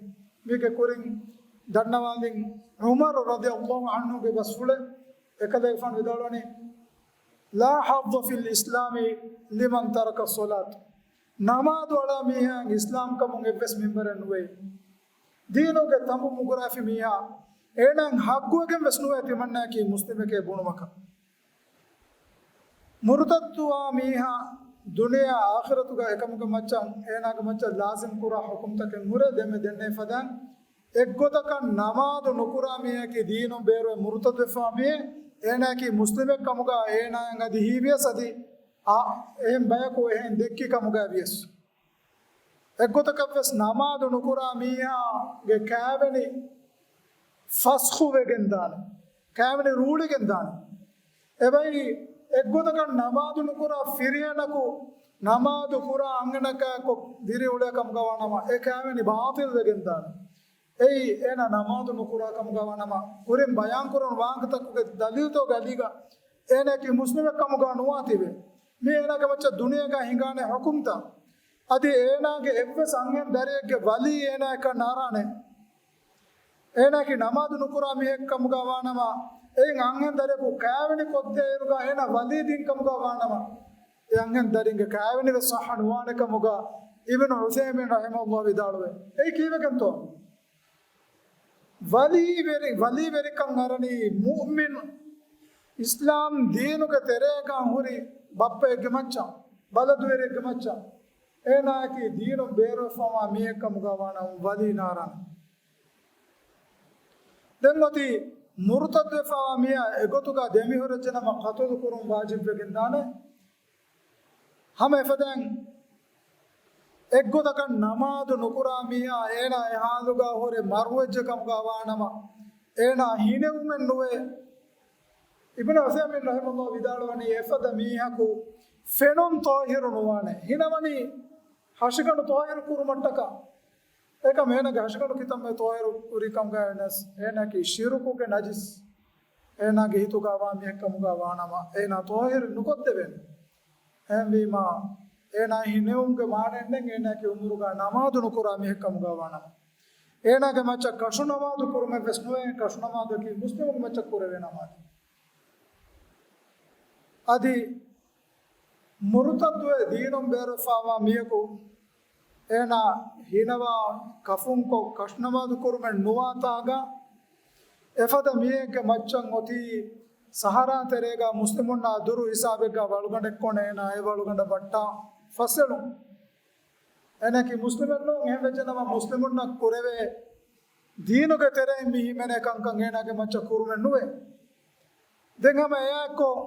މީގެ ކުރިން ދަންނަވާލިން ޢުމަރު ރަޟިޔަﷲ ޢަންހުގެ ބަސްފުޅެއް. އެކަލޭގެފާނު ވިދާޅުވަނީ، "لا حظ في الإسلام لمن ترك الصلاة." ނަމާދު އަޅާ މީހާއަށް އިސްލާމްކަމުން އެއްވެސް މިންވަރެއް ނުވޭ. ދީނުގެ ތަނބު މުގުރާފި މީހާ، އޭނާއަށް ޙައްޤުވެގެން ވެސް ނުވޭ ތިމަންނައަކީ މުސްލިމެކޭ ބުނުމަކަށް. މުރުތައްދުވާ މީހާ ދުނިޔެއާ އާޚިރަތުގަ އެކަމުގެ މައްޗަށް، އޭނާގެ މައްޗަށް ލާޒިމް ކުރާ ޙުކުމްތަކެއް ހުރޭ. ދެންމެ ދެންނެވި ފަދައިން، އެއްގޮތަކަށް ނަމާދު ނުކުރާ މީހަކީ ދީނުން ބޭރުވެ މުރުތައްދުވެފާ މީހެއް. އޭނާއަކީ މުސްލިމެއް ކަމުގަ އޭނާއަށް އަދި ހީވިޔަސް އަދި އާ، އެހެން ބަޔަކު އެހެން ދެއްކި ކަމުގައި ވިޔަސް. އެއްގޮތަކަށްވެސް ނަމާދު ނުކުރާ މީހާގެ ކާވެނި ފަސްޚުވެގެން ދާނެ. ކާވެނި ރޫޅިގެން ދާނެ. އެބައި އެއްގޮތަކަށް ނަމާދު ނުކުރާ ފިރިހެނަކު ނަމާދު ކުރާ އަންހެނަކާއެކު ދިރިއުޅޭ ކަމުގަ ވާނަމަ، އެ ކާވެނި ބާޠިލް ވެގެން ދާނެ. އެއީ އޭނާ ނަމާދު ނުކުރާ ކަމުގަ ވާނަމަ، ކުރިން ބަޔާންކުރުނު ވާހަކަތަކުގެ ދަލީލްތަކުގެ އަލީގަ އޭނާއަކީ މުސްލިމެއް ކަމުގަ ނުވާތީވެ. މީ އޭނާގެ މައްޗަށް ދުނިޔޭގަ ހިނގާނެ ޙުކުމްތައް. އަދި އޭނާގެ އެއްވެސް އަންހެން ދަރިއެއްގެ ވަލީ އޭނާއަކަށް ނާރާނެ. އޭނާއަކީ ނަމާދު ނުކުރާ މީހެއް ކަމުގަ ވާނަމަ، އެއިން އަންހެން ދަރިޔަކު ކާވެނި ކޮށްދޭއިރުގަ އޭނާ ވަލީ ދިން ކަމުގަ ވާނަމަ، އެ އަންހެން ދަރިންގެ ކާވެނި ވެސް ޞައްޙަ ނުވާނެ ކަމުގަ އިބްނު ޢުސައިމީން ރަޙިމަހުﷲ ވިދާޅުވޭ. އެއީ ކީއްވެގެންތޯ؟ ވަލީވެރި، ވަލީވެރިކަން އަރަނީ މުއުމިނު އިސްލާމް ދީނުގެ ތެރޭގަ ހުރި ބައްޕައެއްގެ މައްޗަށް، ބަލަދުވެރިއެއްގެ މައްޗަށް. އޭނާއަކީ ދީނުން ބޭރުވެފަވާ މީހެއްކަމުގަ ވާނަމަ ވަލީ ނާރާނެ. ދެން އޮތީ މުރުތައްދުވެފަވާ މީހާ އެގޮތުގަ ދެމިހުރެއްޖެނަމަ ޤަތުލު ކުރުން ވާޖިބްވެގެންދާނެ. ހަމަ އެފަދައިން އެއްގޮތަކަށް ނަމާދު ނުކުރާ މީހާ އޭނާ އެ ހާލުގަ ހުރެ މަރުވެއްޖެކަމުގަ ވާނަމަ އޭނާ ހިނެވުމެއް ނުވޭ. އިބްނު ޢުޘައިމީން ރަޙިމަހުﷲ ވިދާޅުވަނީ އެފަދަ މީހަކު ފެނުން ޠާހިރު ނުވާނެ. ހިނަވަނީ ހަށިގަނޑު ޠާހިރު ކުރުމަށްޓަކާ. އެކަމް އޭނާގެ ހަށިގަނޑު ކިތަންމެ ޠާހިރު ކުރި ކަމުގަ ވެސް އޭނާއަކީ ޝިރުކުގެ ނަޖިސް އޭނާގެ ހިތުގަ ވާ މީހެއްކަމުގަ ވާނަމަ އޭނާ ޠާހިރު ނުކޮށްދެވޭނެ. އެހެންވީމާ އޭނާ ހިނެވުމުގެ މާނައެއް ނެތް އޭނާއަކީ އުމުރުގަ ނަމާދު ނުކުރާ މީހެއްކަމުގަ ވާނަމަ. އޭނާގެ މައްޗަށް ކަށުނަމާދު ކުރުމެއް ވެސް ނުވޭ. ކަށުނަމާދަކީ މުސްލިމުންގެ މައްޗަށް ކުރެވޭ ނަމާދެއް. އަދި މުރުތައްދުވެ ދީނުން ބޭރުވެފަވާ މީހަކު އޭނާ ހީނަވާ ކަފުންކޮށް ކަށުނަމާދު ކުރުމެއް ނުވާތާގަ އެފަދަ މީހެއްގެ މައްޗަށް އޮތީ ސަހަރާ ތެރޭގަ މުސްލިމުންނާ ދުރު ހިސާބެއްގަ ވަޅުގަނޑެއްކޮނެ އޭނާ އެ ވަޅުގަނޑަށް ވައްޓާ ފަސްއެޅުން. އޭނާއަކީ މުސްލިމެއްނޫން. އެހެންވެއްޖެނަމަ މުސްލިމުންނަށް ކުރެވޭ ދީނުގެ ތެރެއިން މި ހިމެނޭ ކަންކަން އޭނާގެ މައްޗަށް ކުރުމެއް ނުވޭ. ދެން ހަމަ އެއާއެއްކޮށް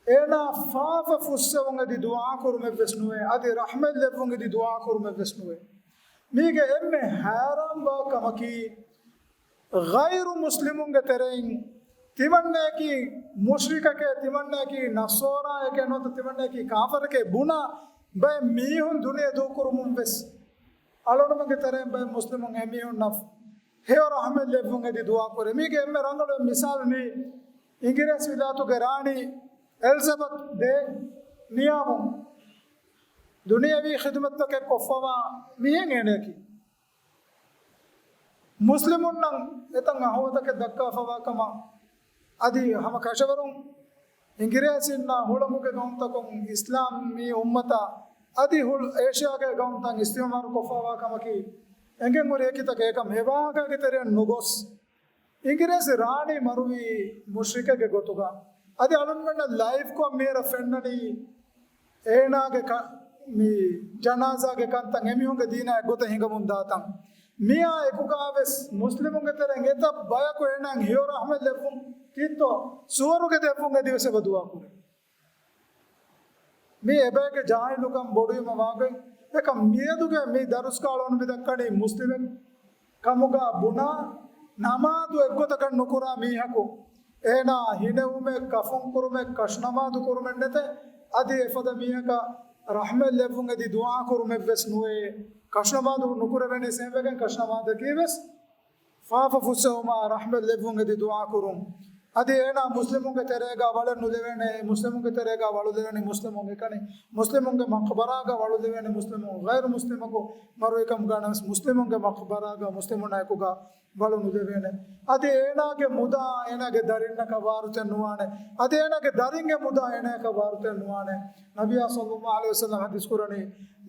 އޭނާ ފާފަ ފުއްސެވުން އެދި ދުޢާ ކުރުމެއް ވެސް ނުވޭ. އަދި ރަޙްމަތް ލެއްވުން އެދި ދުޢާ ކުރުމެއް ވެސް ނުވޭ. މީގެ އެންމެ ހައިރާންވާ ކަމަކީ، ޣައިރު މުސްލިމުންގެ ތެރެއިން ތިމަންނައަކީ މުޝްރިކަކޭ، ތިމަންނައަކީ ނަޞާރާއެކޭ ނުވަތަ ތިމަންނައަކީ ކާފަރެކޭ ބުނާ ބައެއް މީހުން ދުނިޔެ ދޫކުރުމުން ވެސް، އަޅުގަނޑުމެންގެ ތެރެއިން ބައެއް މުސްލިމުން އެމީހުންނަށް ހެޔޮ ރަޙްމަތް ލެއްވުން އެދި ދުޢާ ކުރޭ. މީގެ އެންމެ ރަނގަޅު މިސާލު މީ އިނގިރޭސި ވިލާތުގެ ރާނީ އެލްޒަބަތު ދޭ ނިޔާމު ދުނިޔަވީ ޚިދުމަތްތަކެއް ކޮށްފަވާ މީހެއް އޭނައަކީ. މުސްލިމުންނަށް އެތަން އަހުވަތަކެއް ދައްކާފަވާ ކަމަށް އަދި ހަމަ ކަށަވަރުން އިނގިރޭސިންނާ ހުޅަނގުގެ ގައުމުތަކުން އިސްލާމީ އުއްމަތަށް އަދި ހުޅު އޭޝިޔާގެ ގައުމުތައް އިސްތިޢުމާރު ކޮށްފަވާ ކަމަކީ އެނގެން ހުރި އެކިތަކެއް. އެކަމް އެ ވާހަކައިގެ ތެރެއަށް ނުގޮސް، އިނގިރޭސި ރާނީ މަރުވީ މުޝްރިކެއްގެ ގޮތުގަ. އަދި އަޅުންމެންނަށް ލައިވްކޮށް މިއަރަށް ފެންނަނީ އޭނާގެ ކަ-، މި ޖަނާޒާގެ ކަންތައް އެމީހުންގެ ދީނާ އެއްގޮތަށް ހިނގަމުން ދާތަން. މިއާ އެކުގަ ވެސް މުސްލިމުންގެ ތެރެއިން އެތައް ބަޔަކު އޭނާއަށް ހެޔޮ ރަޙްމަތް ލެއްވުން ކީއްތޯ ސުވަރުގެ ދެއްވުން އެދިވެސް އެބަ ދުޢާ ކުރޭ. މީ އެބައެއްގެ ޖާހިލުކަން ބޮޑުވީމަ ވާގޮތް. އެކަމް މިއަދުގެ މި ދަރުސްގަ އަޅުން މި ދައްކަނީ މުސްލިމެއް ކަމުގަ ބުނާ ނަމާދު އެއްގޮތަކަށް ނުކުރާ މީހަކު އޭނާ ހިނެވުމެއް، ކަފުން ކުރުމެއް، ކަށުނަމާދު ކުރުމެއް ނެތޭ. އަދި އެފަދަ މީހަކަށް ރަޙްމަތް ލެއްވުން އެދި ދުޢާ ކުރުމެއް ވެސް ނުވޭ. ކަށުނަމާދު ނުކުރެވެނީ ސެހެންވެގެން ކަށުނަމާދަކީ ވެސް ފާފަ ފުއްސެވުމާ ރަޙްމަތް ލެއްވުން އެދި ދުޢާ ކުރުން. އަދި އޭނާ މުސްލިމުންގެ ތެރޭގަ ވަޅެއް ނުލެވޭނެ، މުސްލިމުންގެ ތެރޭގަ ވަޅު ލެވޭނީ މުސްލިމުން އެކަނި، މުސްލިމުންގެ މަޤްބަރާގަ ވަޅު ލެވޭނީ މުސްލިމުން، ޣައިރު މުސްލިމަކު މަރުވިކަމުގަ ނަމަވެސް މުސްލިމުންގެ މަޤްބަރާގަ މުސްލިމުންނާ އެކުގަ ވަޅު ނުލެވޭނެ. އަދި އޭނާގެ މުދާ އޭނާގެ ދަރިންނަކަށް ވާރުތެއް ނުވާނެ. އަދި އޭނާގެ ދަރިންގެ މުދާ އޭނާއަކަށް ވާރުތެއް ނުވާނެ. ނަބިއްޔާ ޞައްލައްލާހު ޢަލައިހި ވަސައްލަމް ޙަދީޘް ކުރަނީ،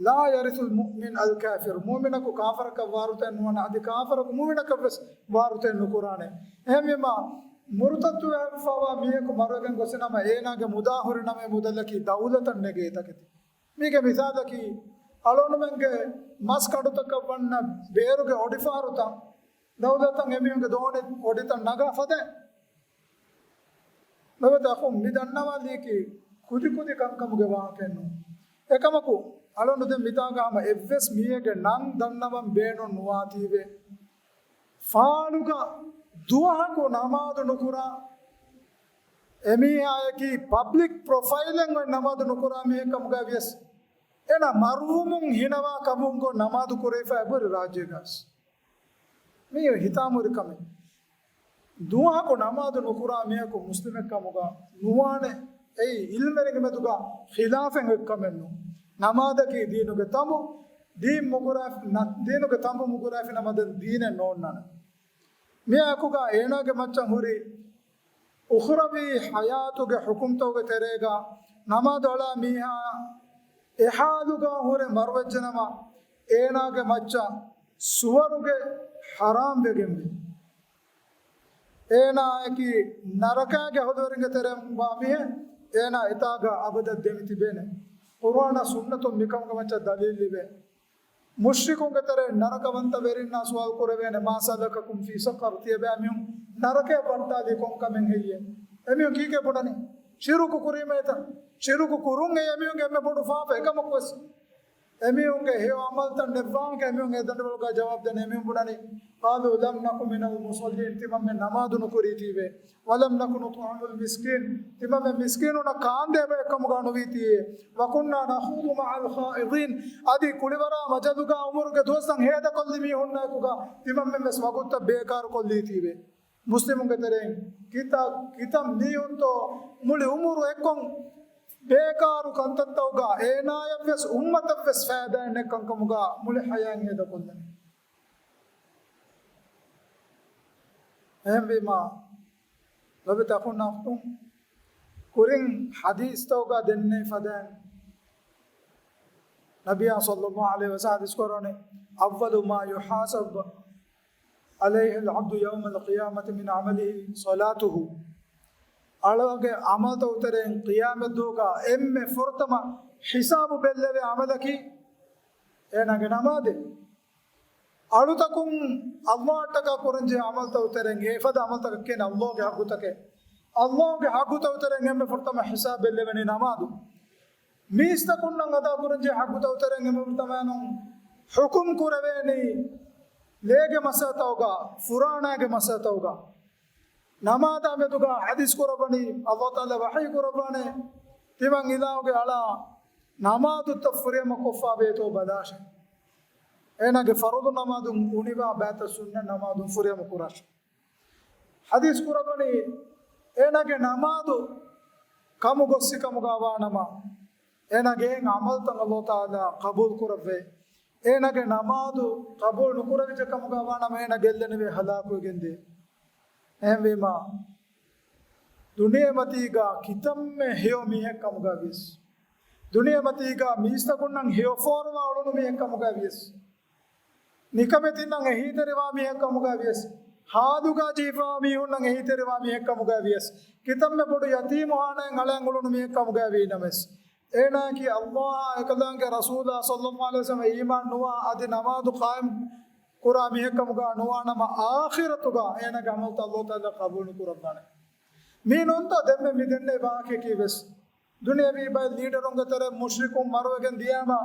"ލާ ޔަރިޘުލް މުއުމިން އަލް ކާފިރު." މުއުމިނަކު ކާފަރަކަށް ވާރުތެއް ނުވާނެ. އަދި ކާފަރަކު މުއުމިނަކަށް ވެސް ވާރުތެއް ނުކުރާނެ. އެހެންވީމާ، މުރުތައްދުވެފަވާ މީހަކު މަރުވެގެން ގޮސް ނަމަ، އޭނާގެ މުދާ ހުރި ނަމެއް މުދަލަކީ ދައުލަތަށް ނެގޭ ތަކެތި. މީގެ މިސާލަކީ، އަޅުންމެންގެ މަސް ކަނޑުތަކަށް ވަންނަ ބޭރުގެ އޮޑިފާރުތައް، ދައުލަތަށް އެމީހުންގެ ދޯނި އޮޑިތައް ނަގާ ފަދައިން. ނުވަތަ އަޚުން މި ދަންނަވާލީކީ ކުދިކުދި ކަންކަމުގެ ވާހަކައެއް ނޫން. އެކަމަކު، އަޅުން ދެން މިތާގަ ހަމަ އެއްވެސް މީހެއްގެ ނަން ދަންނަވަން ބޭނުން ނުވާތީވެ، ފާޅުގަ ދުވަހަކު ނަމާދު ނުކުރާ އެމީހާއަކީ ޕަބްލިކް ޕްރޮފައިލެއް އޮތް ނަމާދު ނުކުރާ މީހެއް ކަމުގައި ވިޔަސް، އޭނާ މަރުވުމުން ހިނަވާ ކަމުން ގޮސް ނަމާދު ކުރެވިފަ އެބަހުރި ރާއްޖޭގަސް. މީ ހިތާމަހުރި ކަމެއް. ދުވަހަކު ނަމާދު ނުކުރާ މީހަކު މުސްލިމެއް ކަމުގަ ނުވާނެ. އެއީ އިލްމެއްގެ މެދުގަ ޚިލާފެއް އޮތް ކަމެއް ނޫން. ނަމާދަކީ ދީނުގެ ތަނބު، ދީން މުގުރާ-، ނަ-، ދީނުގެ ތަނބު މުގުރާފި ނަމަ ދެން ދީނެއް ނޯންނާނެ. މިއާއެކުގަ އޭނާގެ މައްޗަށް ހުރި އުޚްރަވީ ޙަޔާތުގެ ޙުކުމްތަކުގެ ތެރޭގަ ނަމާދު އަޅާ މީހާ އެ ޙާލުގަ ހުރެ މަރުވެއްޖެނަމަ، އޭނާގެ މައްޗަށް ސުވަރުގެ ޙަރާމް ވެގެންވޭ. އޭނާއަކީ ނަރަކާގެ އަހުލުވެރިންގެ ތެރެއިން ވާ މީހެއް، އޭނާ އެތާގަ އަބަދަށް ދެމި ތިބޭނެ. ޤުރުއާނާ ސުންނަތުން މިކަމުގެ މައްޗަށް ދަލީލް ލިބޭ. މުޝްރިކުންގެ ތެރެއިން ނަރަކަވަންތަ ވެރިންނާ ސުވާލު ކުރެވޭނެ، "ما سلككم في سقر؟" ތިޔަބައިމީހުން ނަރަކަޔަށް ވައްޓާލީ ކޮން ކަމެއް ހެއްޔޭ؟ އެމީހުން ކީކޭ ބުނަނީ؟ ޝިރުކު ކުރީމޭތަ؟ ޝިރުކު ކުރުން އެ އެމީހުންގެ އެންމެ ބޮޑު ފާފަ. އެކަމަކުވެސް އެމީހުންގެ ހެޔޮ ޢަމަލުތައް ނެއްވާންކަ އެމީހުން އެ ދަނޑިވަޅުގަ ޖަވާބު ދޭން އެމީހުން ބުނަނީ، "قالوا لم نك من المصلين." ތިމަންމެން ނަމާދު ނުކުރީތީވެ. "ولم نك نطعم المسكين." ތިމަންމެން މިސްކީނުންނަށް ކާންދޭ ބައެއް ކަމުގަ ނުވީތީއެ. "وكنا نخوض مع الخائضين." އަދި ކުޅިވަރާ މަޖަލުގަ ޢުމުރުގެ ދުވަސްތައް ހޭދަކޮށްލި މީހުންނާއެކުގަ ތިމަންމެން ވެސް ވަގުތުތައް ބޭކާރުކޮށްލީތީވެ. މުސްލިމުންގެ ތެރެއިން ކިތައް، ކިތައް މީހުންތޯ މުޅި ޢުމުރު އެއްކޮށް ބޭކާރު ކަންތައްތަކުގަ އޭނާޔަށްވެސް އުއްމަތަށްވެސް ފައިދާއެއް ނެތް ކަންކަމުގަ މުޅި ޙަޔާތް ހޭދަކޮށްލަނީ. އެހެންވީމާ، ލޮބުވެތި އަޚުންނާ އުޚްތުން، ކުރިން ޙަދީޘްތަކުގަ ދެންނެވި ފަދައިން، ނަބިއްޔާ ޞައްލައްލާހު ޢަލައިހި ވަސައްލަމަ ޙަދީޘް ކުރައްވަނީ، "أول ما يحاسب عليه العبد يوم القيامة من عمله صلاته." އަޅުގެ ޢަމަލުތަކުގެ ތެރެއިން ޤިޔާމަތްދުވަހުގަ އެންމެ ފުރަތަމަ ޙިސާބު ބެއްލެވޭ ޢަމަލަކީ އޭނާގެ ނަމާދެއް. އަޅުތަކުން ﷲ އަށްޓަކާ ކުރަންޖެހޭ ޢަމަލުތަކުގެ ތެރެއިން، އެފަދަ ޢަމަލުތަކަކީ ﷲ ގެ ޙައްޤުތަކެއް. ﷲ ގެ ޙައްޤުތަކުގެ ތެރެއިން އެންމެ ފުރަތަމަ ޙިސާބު ބެއްލެވެނީ ނަމާދު. މީސްތަކުންނަށް އަދާ ކުރަންޖެހޭ ޙައްޤުތަކުގެ ތެރެއިން އެންމެ ފުރަތަމަ އޭނާ ޙުކުމް ކުރެވޭނީ ލޭގެ މައްސަލަތަކުގަ، ފުރާނާގެ މައްސަލަތަކުގަ. ނަމާދާ މެދުގަ ޙަދީޘް ކުރައްވަނީ، ﷲ ތަޢާލާ ވަޙީ ކުރައްވާނެ، ތިމަން އިލާހުގެ އަޅާ ނަމާދުތައް ފުރިހަމަ ކޮށްފަ ވޭތޯ ބަލާށޭ. އޭނާގެ ފަރުޟު ނަމާދުން އުނިވާ ބައިތައް ސުންނަތް ނަމާދުން ފުރިހަމަ ކުރާށޭ. ޙަދީޘް ކުރައްވަނީ، އޭނާގެ ނަމާދު ކަމުގޮއްސި ކަމުގަ ވާނަމަ، އޭނާގެ އެހެން ޢަމަލުތައް ﷲ ތަޢާލާ ޤަބޫލު ކުރައްވައޭ. އޭނާގެ ނަމާދު ޤަބޫލު ނުކުރެވިއްޖެ ކަމުގަ ވާނަމަ، އޭނާ ގެއްލެނިވޭ، ހަލާކުވެގެން ދޭ. އެހެންވީމާ، ދުނިޔެމަތީގަ ކިތަންމެ ހެޔޮ މީހެއް ކަމުގަ ވިޔަސް، ދުނިޔެމަތީގަ މީސްތަކުންނަށް ހެޔޮ ފޯރުވާ އުޅުނު މީހެއް ކަމުގަ ވިޔަސް، ނިކަމެތިންނަށް އެހީތެރިވާ މީހެއް ކަމުގަ ވިޔަސް، ހާލުގަ ޖެހިފައިވާ މީހުންނަށް އެހީތެރިވާ މީހެއް ކަމުގަ ވިޔަސް، ކިތަންމެ ބޮޑު ޔަތީމުހާނައިން އަޅައިން އުޅުނު މީހެއް ކަމުގަ ވީ ނަމަވެސް، އޭނާއަކީ ﷲ އާ އެކަލާނގެ ރަސޫލާ ޞައްލައްލާހު ޢަލައިހި ވަސައްލަމަ އީމާން ނުވާ އަދި ނަމާދު ޤާއިމް ކުރާ މީހެއް ކަމުގަ ނުވާނަމަ، އާޚިރަތުގަ އޭނާގެ ޢަމަލުތައް ﷲ ތަޢާލާ ޤަބޫލު ނުކުރައްވާނެ. މީނުންތަ ދެންމެ މި ދެންނެވި ވާހަކައަކީ ވެސް ދުނިޔަވީ ބައެއް ލީޑަރުންގެ ތެރެ މުޝްރިކުން މަރުވެގެން ދިޔާމަ،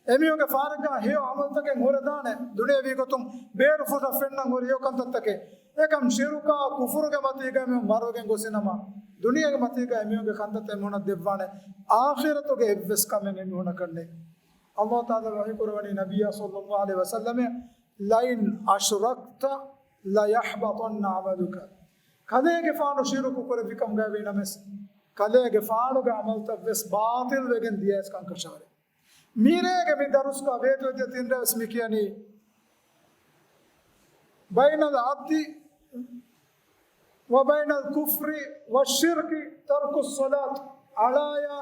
އެމީހުންގެ ފާރެއްގަ ހެޔޮ ޢަމަލުތަކެއް ހުރެދާނެ. ދުނިޔަވީ ގޮތުން ބޭރު ފުށަށް ފެންނަން ހުރި ހެޔޮ ކަންތައްތަކެއް. އެކަމް ޝިރުކާ ކުފުރުގެ މަތީގަ އެމީހުން މަރުވެގެން ގޮސްފިނަމަ، ދުނިޔޭގެ މަތީގަ އެމީހުންގެ ކަންތައްތައް އެމީހުންނަށް ދެއްވާނެ. އާޚިރަތުގެ އެއްވެސް ކަމެއް އެމީހުންނަކަށް ނެތް. ﷲ ތަޢާލާ ވަޙީ ކުރައްވަނީ ނަބިއްޔާ ޞައްލައްލާހު ޢަލައިހި ވަސައްލަމަށް، "لئن أشركت ليحبطن عملك." ކަލޭގެފާނު ޝިރުކު ކުރެއްވި ކަމުގައި ވީ ނަމަވެސް، ކަލޭގެފާނުގެ ޢަމަލުތައް ވެސް ބާޠިލް ވެގެން ދިޔައިސް ކަންކަށަވަރެ. މިރޭގެ މި ދަރުސްގަ ވޭތުވެދިޔަ ތިން ރޭ ވެސް މި ކިޔަނީ، بين العبد وبين الكفر والشرك ترك الصلاة. އަޅާޔާ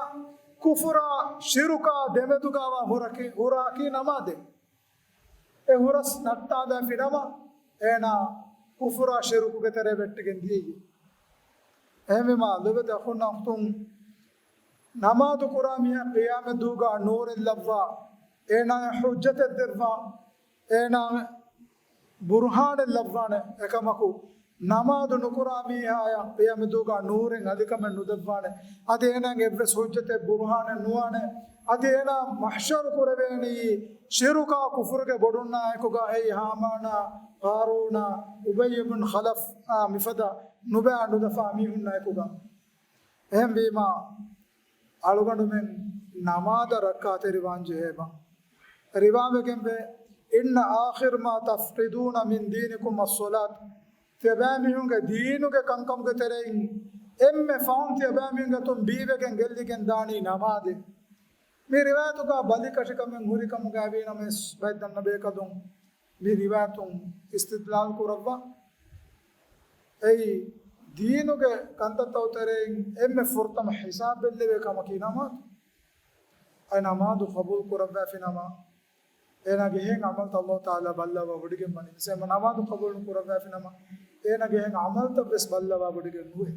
ކުފުރާ ޝިރުކާ ދެމެދުގަވާ ހުރަކީ، ހުރަހަކީ ނަމާދެއް. އެ ހުރަސް ނައްޓާލާފިނަމަ، އޭނާ ކުފުރާ ޝިރުކުގެ ތެރޭ ވެއްޓިގެން ދިޔައީ. އެހެންވީމާ، ލޮބުވެތި އަޚުންނާ އުޚްތުން، ނަމާދު ކުރާ މީހާ ޤިޔާމަތްދުވަހުގަ ނޫރެއް ލައްވާ، އޭނާއަށް ޙުއްޖަތެއް ދެއްވާ، އޭނާ ބުރުހާނެއް ލައްވާނެ. އެކަމަކު، ނަމާދު ނުކުރާ މީހާޔަށް ޤިޔާމަތްދުވަހުގަ ނޫރެއް އަލިކަމެއް ނުދެއްވާނެ. އަދި އޭނާގެ އެއްވެސް ޙުއްޖަތެއް ބުރުހާނެއް ނުވާނެ. އަދި އޭނާ މަޙްޝަރު ކުރެވޭނީ ޝިރުކާ ކުފުރުގެ ބޮޑުންނާއެކުގަ، އެއީ ހާމާނާ، ޤާރޫނާ، އުބައްޔު ބިން ޚަލަފް އާ މިފަދަ ނުބައި ނުލަފާ މީހުންނާއެކުގަ. އެހެންވީމާ، އަޅުގަނޑުމެން ނަމާދަށް ރައްކާތެރިވާން ޖެހޭބަ. ރިވާވެގެންވޭ، إن آخر ما تفقدون من دينكم الصلاة. ތިޔަބައިމީހުންގެ ދީނުގެ ކަންކަމުގެ ތެރެއިން އެންމެ ފަހުން ތިޔަބައިމީހުންގެ އަތުން ބީވެގެން ގެއްލިގެން ދާނީ ނަމާދެއް. މި ރިވާޔަތުގަ ބަލިކަށިކަމެއް ހުރިކަމުގައި ވީނަމަވެސް، ބައެއް ދަންނަ ބޭކަލުން މި ރިވާޔަތުން އިސްތިދްލާލު ކުރައްވާ. އެއީ ދީނުގެ ކަންތައްތައް ތެރެއިން އެންމެ ފުރަތަމަ ޙިސާބް ބެއްލެވޭ ކަމަކީ ނަމާދު. އެ ނަމާދު ޤަބޫލު ކުރައްވާފިނަމަ، އޭނާގެ އެހެން ޢަމަލުތައް ﷲ ތަޢާލާ ބައްލަވާ ވޮޑިގެން ވަނީ. މިސާލަށް ނަމާދު ޤަބޫލު ނުކުރައްވާފިނަމަ، އޭނާގެ އެހެން ޢަމަލުތައް ވެސް ބައްލަވާ ވޮޑިގެން ނުވޭ.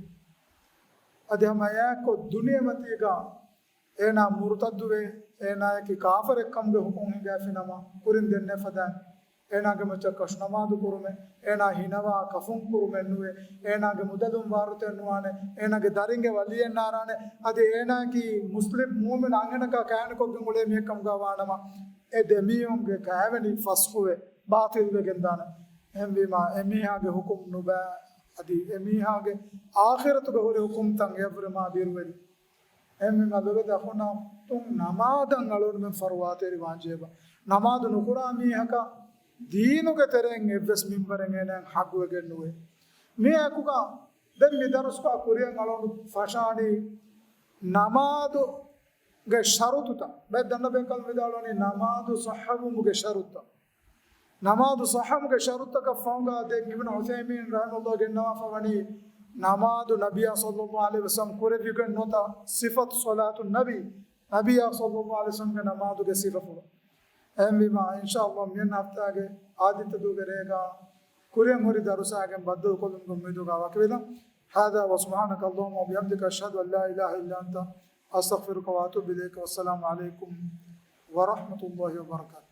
އަދި ހަމަ އެއާއެއްކޮށް ދުނިޔެމަތީގަ އޭނާ މުރުތައްދުވޭ، އޭނާޔަކީ ކާފަރެއްކަމުގެ ހުކުމް ހިނގާފިނަމަ، ކުރިން ދެންނެފަދަ އޭނާގެ މައްޗަށް ކަށު ނަމާދު ކުރުމެއް، އޭނާ ހިނަވާ ކަފުން ކުރުމެއް ނުވޭ، އޭނާގެ މުދަލުން ވާރުތެއް ނުވާނެ، އޭނާގެ ދަރިންގެ ވަލިއެއް ނާރާނެ، އަދި އޭނާއަކީ މުސްލިމް މުއުމިން އަންހެނަކާ ކާއިނުކޮށްގެން އުޅޭ މީހެއްކަމުގަ ވާނަމަ، އެ ދެމީހުންގެ ކާވެނި ފަސްހުވެ ބާޠިލްވެގެންދާނެ. އެހެންވީމާ، އެމީހާގެ ހުކުމް ނުބައި، އަދި އެމީހާގެ އާޚިރަތުގަ ހުރި ހުކުމްތައް އެއަށްވުރެ މާ ބިރުވެރި. އެހެންވީމާ، ލޮބެތި އަޚުންނާ އުޚްތުން، ނަމާދަށް އަޅުގަނޑުމެން ފަރުވާތެރިވާންޖެހޭ. ނަމާދު ނުކުރާ މީހަކަށް ދީނުގެ ތެރެއިން އެއްވެސް މިންވަރެއް އޭނާއަށް ހައްގުވެގެން ނުވޭ. މިއާއެކުގަ ދެން މި ދަރުސްގަ ކުރިއަށް އަޅުގަނޑު ފަށާނީ ނަމާދުގެ ޝަރުޠުތައް. ބައެއް ދަންނަބޭކަލުން ވިދާޅުވަނީ ނަމާދު ޞައްޙަވުމުގެ ޝަރުޠުތައް. ނަމާދު ޞައްޙަވުމުގެ ޝަރުޠުތަކަށް ފަހުގަ ދެން އިބްނު ޢުޘައިމީން ރަޙިމަހުﷲ ގެންނަވާފަ ވަނީ، ނަމާދު ނަބިއްޔާ ޞައްލައްލާހު ޢަލައިހި ވަސައްލަމް ކުރެއްވިގެން ނުވަތަ ޞިފަތު ޞަލާތު ނަބީ، ނަބިއްޔާ ޞައްލައްލާހު ޢަލައިހި ވަސައްލަމްގެ ނަމާދުގެ ސިފަފުޅު. އެހެންވީމާ، އިންޝާﷲ މިއަންނަ ހަފްތާގެ އާދިއްތަ ދުވަހުގެ ރޭގަ ކުރިއަށް ހުރި ދަރުސާގެން ބައްދަލުކޮށްލުމުގެ އުއްމީދުގަ ވަކިވެލަން. هذا وسبحانك اللهم وبحمدك، أشهد أن لا إله إلا أنت، أستغفرك وأتوب إليك. والسلام عليكم ورحمة الله وبركاته.